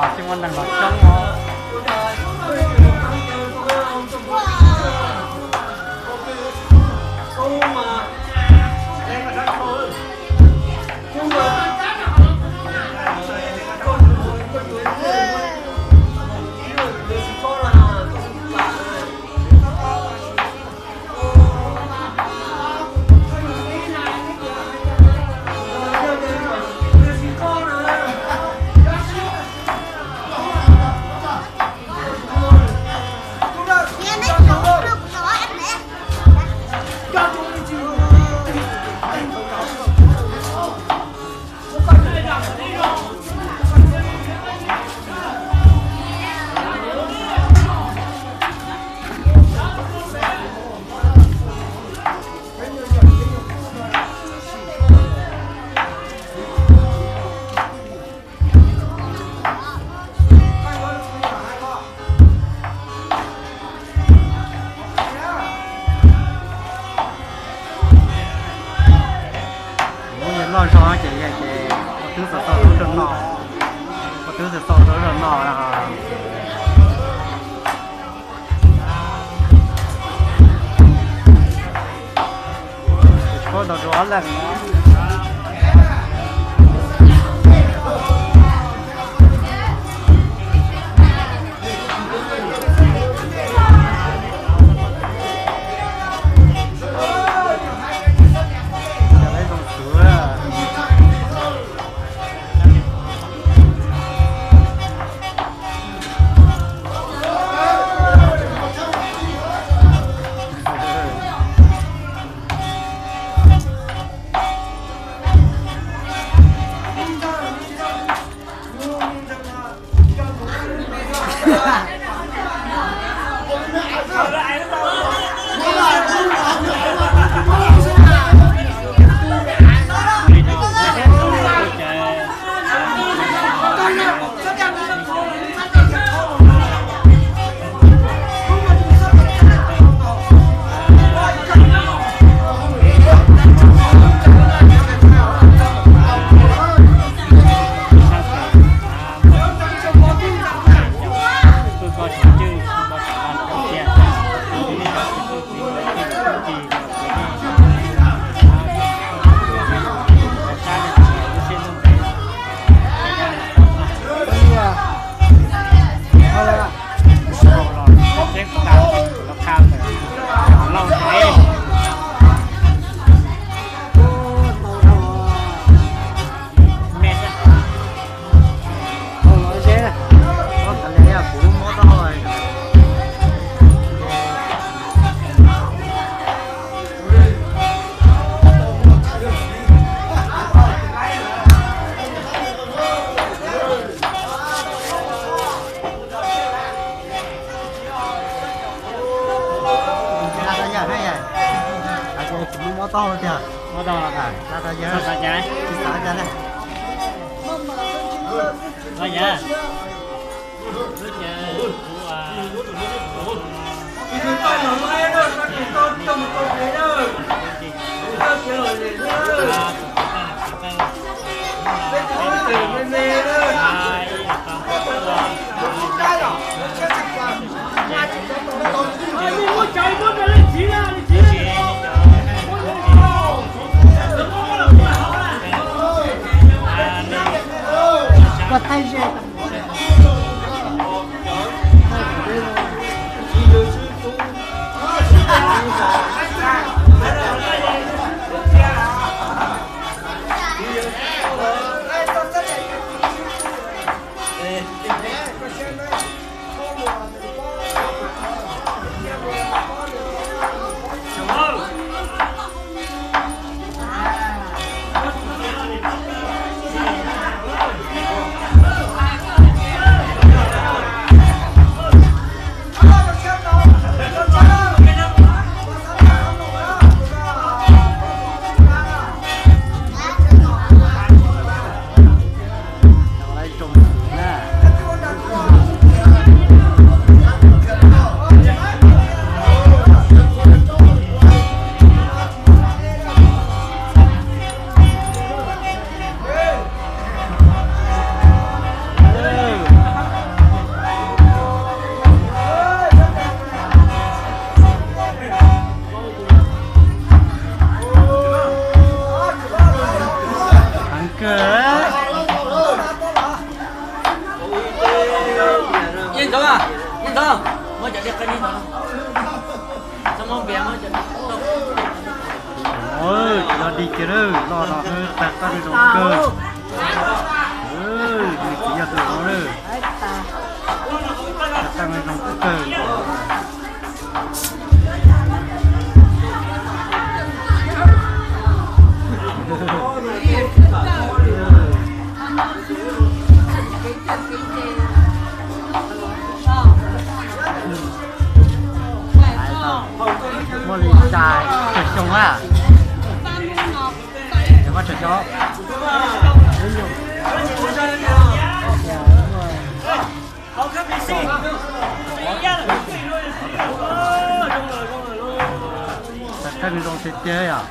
Los tsis muaj neeg los coob os. Lub yeej loj zog ces, ces ua twb txaus tau lub zog noj, ua twb txaus tau lub zog noj no. Tshuab tau rau ob leeg. Mob tau tiag. Mob tau. Tsis xav cas, tsis xav cas ne. Tsis yog dig kiag lawm, loj no tag qab zoo kawg. Nws txiv yog tus no lawm. Tag qab zoo kawg nkaus. Muaj li xya caum xyoo a. Xya caum xyoo. Tag qab zoo tiag tiag yom.